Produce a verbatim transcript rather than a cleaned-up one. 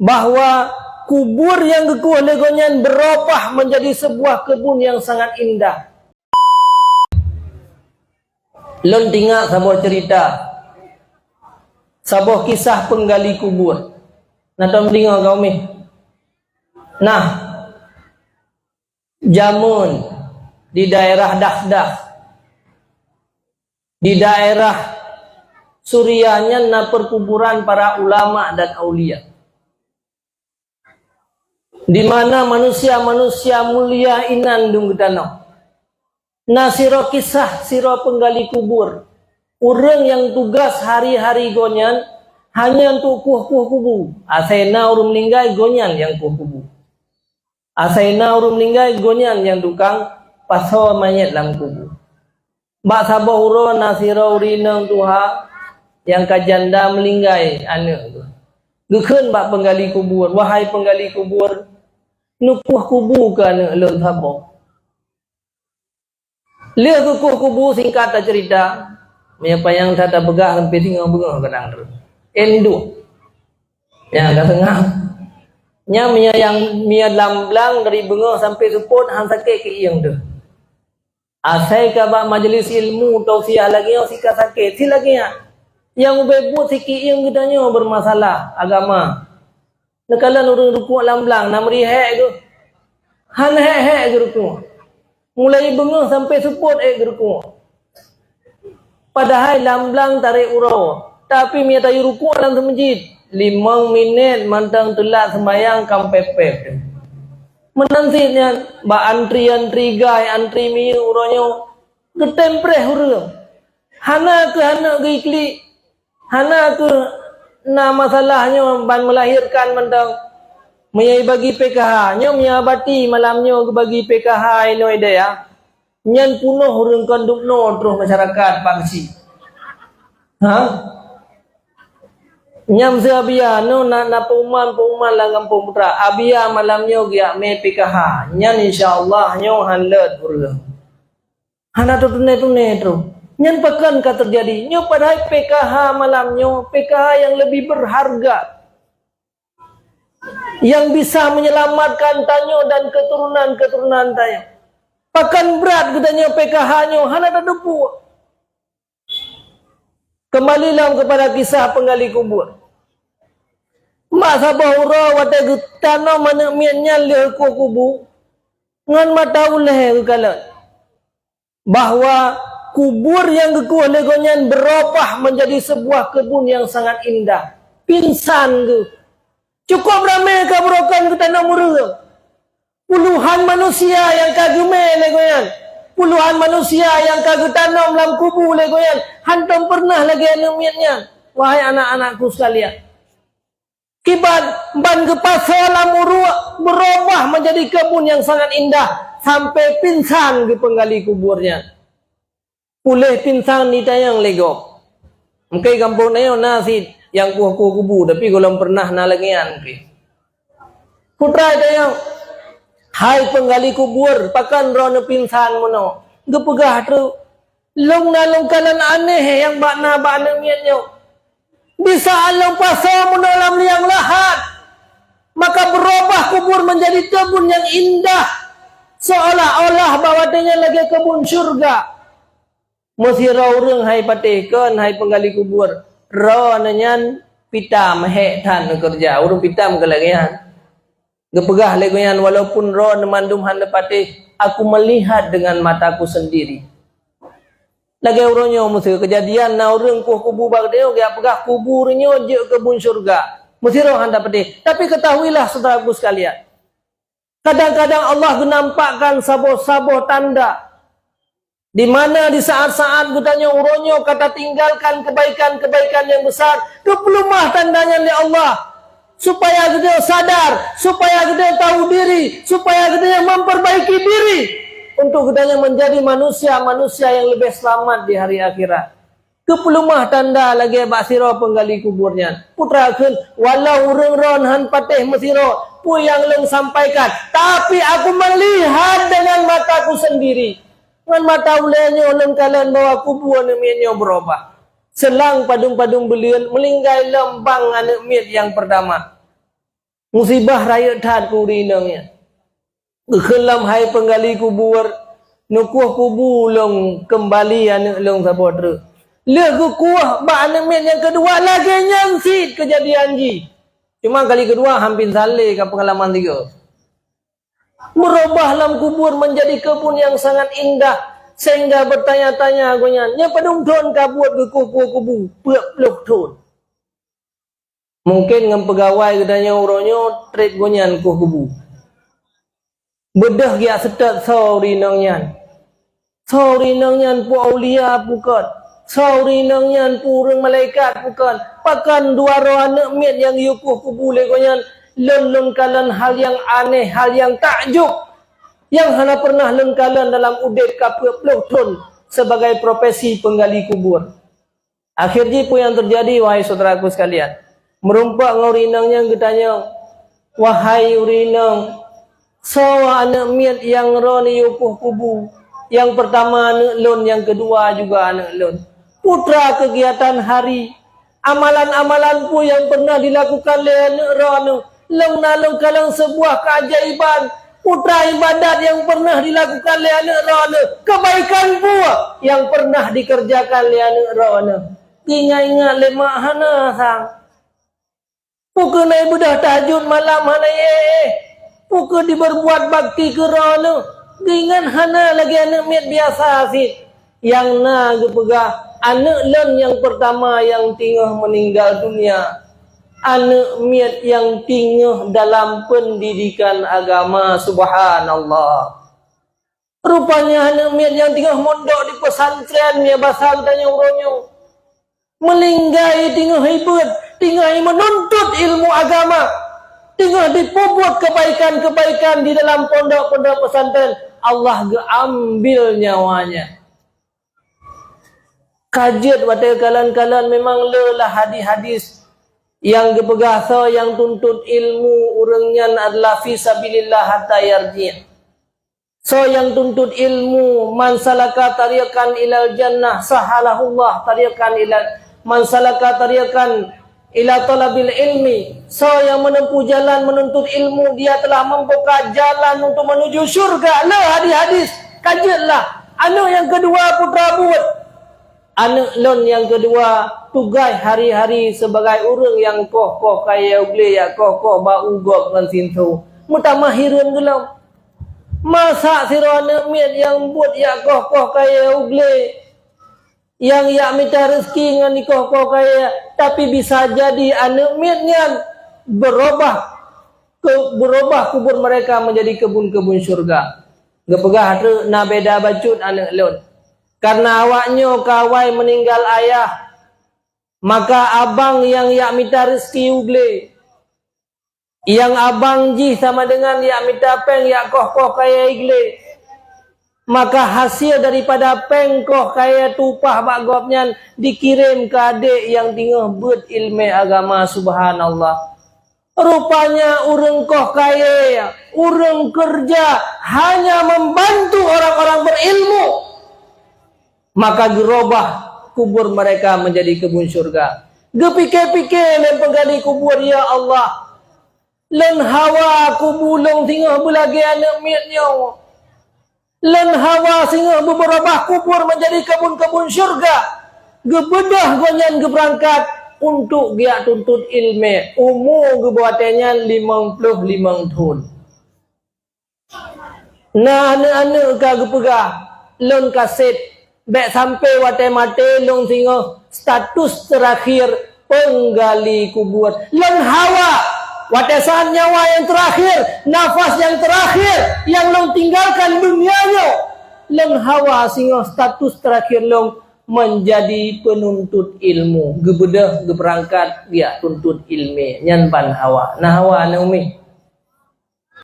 bahwa kubur nyang geukueh lé gobnyan beurubah menjadi sebuah kebun yang sangat indah. Lôn teuingat saboh cerita, saboh kisah penggali kubur. Na tom deungoe kaum nyoe? Nah, jameun di daerah Dahdah, di daerah Suriah nyan na perkuburan para ulama dan aulia, di mana manusia-manusia mulia inan dum geutanoh. Na sidroe kisah sidroe penggali kubur. Ureuëng nyang tugas hari-hari gobnyan hanya untuk kueh-kueh kubu. Asai na ureuëng meuninggai, gobnyan nyang kueh kubu. Asai na ureuëng meuninggai, gobnyan nyang tukang pasoe manyét lam kubu. Bak saboh uroe na sidroe ureuëng inong tuha nyang ka janda meuninggai aneuëk geuh. Geukheun bak penggali kubur, "Wahai penggali kubur, neukueh kubu keu aneuëk lôn saboh." Lheueh geukueh kubu, singkat tacerita, meunyoe panyang that tapeugah sampai singoh beungoh kadang tu. Enduk. Ya, ka seungab. Nyan meunyoe nyang, meunyoe lam blang dari beungoh sampai seupôt han sakét keuieng teuh. Asai ka bak majlis ilmu tausiah lagée nyoe si ka sakét, si lagée nyan. Nyang ubé buet si keuieng geutanyoe bermasalah agama. Neukalon ureuëng rukuk lam blang, na meuri hék geuh. Han hék-hék geuh rukuk. Mulai beungoh sampai seupôt ék geuh rukuk. Padahai lam blang tarek uroe, tapi meunyoe tayue rukuk lam seumeujid, limong minét mantong teulat seumayang ka meupép-pép. Meunan cit nyan, bak antri-antri gai, antri miyueb uroe nyoe, geutem preh ureuëng. Hana keuh aneuëk geuiklik, hana keuh na masalah nyoe ban meulahirkan mantong. Meunyoe bagi P K H, nyoe meunyoe bati malam nyoe geubagi P K H inoe idéh, nyan punoh ureuëng kon dubnoe troh masyarakat Pak Geuchik. Ha? Nyan si Abia, nyoe na, na peuman-peuman lam gampông putra. Abia malam nyoe geujak mé P K H. Nyan insya Allah nyoe han leuet ureuëng. Hana teutuné-tuné troh. Nyan pakon ka teujadi? Nyoe padahai P K H malam nyoe, P K H yang lebih berharga, yang bisa menyelamatkan tanyoe dan keturunan-keturunan tanyoe. Pakon brat geutanyoe P K H nyoe hana tateupeue. Kembali lom kepada kisah penggali kubur. Mak saboh uroe watée geutanom aneuëk miet nyan lheueh kueh kubu, ngon mata ulée geukalon bahwa kubur nyang geukueh lé gobnyan beurubah menjadi sebuah kebun yang sangat indah. Pingsan geuh. Cukup ramé ka beurokon geutanom ureuëng. Puluhan manusia nyang ka geumé lé gobnyan. Puluhan manusia nyang ka geutanom lam kubu lé gobnyan. Hantom peureunah lagée aneuëk miet nyan, wahai anak-anakku sekalian. Kiban ban geupasoe lam uruek, beurubah menjadi kebun yang sangat indah, sampai pingsan geuh penggali kubur nyan. Puléh pingsan jitanyong lé gob. Mungken gampông tanyoe na cit nyang kueh-kueh kubu, tapi gohlom peureunah na lagée nyan mungken. Putra tanyoe, hai penggali kubur, pakon droeneuh pingsan meunoe? Geupeugah treuk, lôn na lôn kalon aneh nyang bak na bak aneuëk miet nyoe. Di saat lôn pasoe meunoe lam liang lahat, maka beurubah kubur menjadi kebun yang indah, seolah-olah bak watée nyan lagée kebun syurga. Meusidroe ureuëng hai patéh kon, hai penggali kubur, droeneuh nyan pitam, hék that neukeureuja, ureuëng pitam keu lagée nyan. Geupeugah lé gobnyan, "Walaupun droeneuh mandum hana patéh, aku melihat dengan mataku sendiri." Lagée uroe nyoe meuseu keujadian na ureuëng kueh kubu bak geutanyoe, geujak peugah kubu nyoe jeuet keu kebun syurga. Meusidroe hana patéh. Tapi ketahuilah, syedara-syedaraku sekalian, kadang-kadang Allah geunampakkan saboh-saboh tanda, di mana di saat-saat geutanyoe uroe nyoe ka tatinggalkan kebaikan-kebaikan nyang besar, geupeuleumah tanda nyan lé Allah, supaya geutanyoe sadar, supaya geutanyoe tahu diri, supaya geutanyoe memperbaiki diri, untuk geutanyoe menjadi manusia-manusia yang lebih selamat di hari akhirat. Geupeuleumah tanda lagée bak sidroe penggali kubur nyan. Putra kheun, "Walau ureuëng droen han patéh meusidroe, peue nyang lôn sampaikan, tapi aku melihat dengan mataku sendiri." Ngon mata ulée nyoe lôn kalon bahwa kubu aneuëk miet nyoe beurubah. Seulang padum-padum buleuen, meuninggai lom bang aneuëk miet nyang peurtama. Musibah rayeuk that keu ureueng inong nyan. Geukheun lom hai peunggali kubur, neukueh kubu lôn keumbali aneuk lôn saboh treuk. Lheueh geukueh bak aneuk miet nyang keudua, lagèe nyan cit keujadian jih. Cuma kali keudua hampir salé ka peungalaman tiga. Meurubah lam kubur menjadi kebun yang sangat indah, sehingga bertanya-tanya gobnyan, nyan padum thon ka buet geukueh-kueh kubu, peuet ploh thon. Mungken ngon peugawai geutanyoe uroe nyoe trép gobnyan kueh kubu. Beudôh geujak seutôt soe ureueng inong nyan. Soe ureueng inong nyan, peue aulia peue kon. Soe ureueng inong nyan, peue ureueng malaikat peue kon. Pakon dua droe aneuk miet nyang geuyue kueh kubu lé gobnyan, lôn, lôn kalon hal nyang aneh, hal nyang takjub, nyang hana pernah lôn kalon dalam udép ka peuet ploh thon sebagai profesi peunggali kubur. Akhé jih peue nyang teujadi, wahai syedaraku sekalian? Meurumpok ngon ureueng inong nyan geutanyong, "Wahai ureueng inong, soe aneuk miet nyang droeneuh yue kueh kubu? Nyang peurtama aneuk lôn, nyang keudua juga aneuk lôn. Peue teuma keugiatan hari? Amalan-amalan peue nyang pernah dilakukan lé aneuk droeneuh?" Lôn na lôn kalon seubuah keuajaiban, peue teuma ibadat nyang pernah dilakukan lé aneuk droeneuh, keubaikan peue nyang pernah dikeureujakan lé aneuk droeneuh. Geuingat-ingat lé mak hana sang. Peue keuh na ibeudôh tahajud malam hana iéh-éh. Peue keuh dibeurbuat bakti keu droeneuh. Geuingat hana lagèe aneuk miet biasa cit. Nyang na geupeugah, aneuk lôn nyang peurtama nyang teungoh meuninggal dunia, aneuk miet nyang teungoh dalam peundidikan agama. Subhanallah. Rupanya aneuk miet nyang teungoh mondok di pesantren, nyang basa geutanyoe uroe nyoe, meuninggai teungoh hibeut, teungoh meununtut ilmu agama, teungoh jipeubuet keubaikan-keubaikan di dalam pondok-pondok pesantren, Allah geuambil nyawanya. Ka jeuet watèe kalon-kalon memang le lah hadis-hadis nyang geupeugah, "Soe nyang tuntut ilmu, ureueng nyan adalah fi sabilillah hatta yarji'. Soe nyang tuntut ilmu, man salaka tariqan ilal jannah, sahhalahullah tariqan ilal, man salaka tariqan ila talabil ilmi." Soe nyang menempuh jalan menuntut ilmu, dia telah membuka jalan untuk menuju syurga. Le hadis-hadis, ka jeuet lah. Aneuk nyang keudua peue teuma buet? Aneuk lôn nyang keudua tugaih hari-hari sibagai ureueng nyang koh-koh kayèe u glé, jak koh-koh bak u gob ngon sinso. Meutamah hireuen gohlom. Masa sidroe aneuk miet nyang buet jak koh-koh kayèe u glé, nyang jak mita reuzeki ngon jikoh-koh kayèe, tapi bisa jadi aneuk miet nyan beurubah, ke-, beurubah kubur mereka menjadi kebun-kebun syurga. Geupeugah treuk, "Na beda bacut aneuk lôn. Kareuna awaknyoe ka awai meuninggai ayah, maka abang nyang jak mita reuzeki u glé. Nyang abang jih sama deungon jak mita péng jak koh-koh kayèe i glé. Maka hase daripada péng koh kayèe tupah bak gobnyan dikirém keu adék nyang teungoh beuet ileumèe agama." Subhanallah. Rupanya ureueng koh kayèe, ureueng keureuja hanya membantu orang-orang berilmu, maka geurubah kubur mereka menjadi kebun syurga. Geupike-pike lé peunggali kubur, "Ya Allah, lôn hawa kubu lôn singoh beulagèe aneuk miet nyoe. Lôn hawa singoh beubeurubah kubur menjadi kebun-kebun syurga." Geubeudôh gobnyan geubeurangkat untuk geujak tuntut ileumèe. Umu geuboh watèe nyan limong ploh limong thon. Na aneuk-aneuk ka geupeugah, "Lôn ka sép, bèk sampoe watèe maté lôn singoh status teurakhir peunggali kubur. Lôn hawa watèe saát nyawa nyang teurakhir, nafas nyang teurakhir nyang lôn tinggalkan dunia nyoe. Lôn hawa singoh status teurakhir lôn menjadi penuntut ilmu." Geubeudôh geubeurangkat geujak tuntut ileumèe, nyan ban hawa. Na hawa aneuk umi.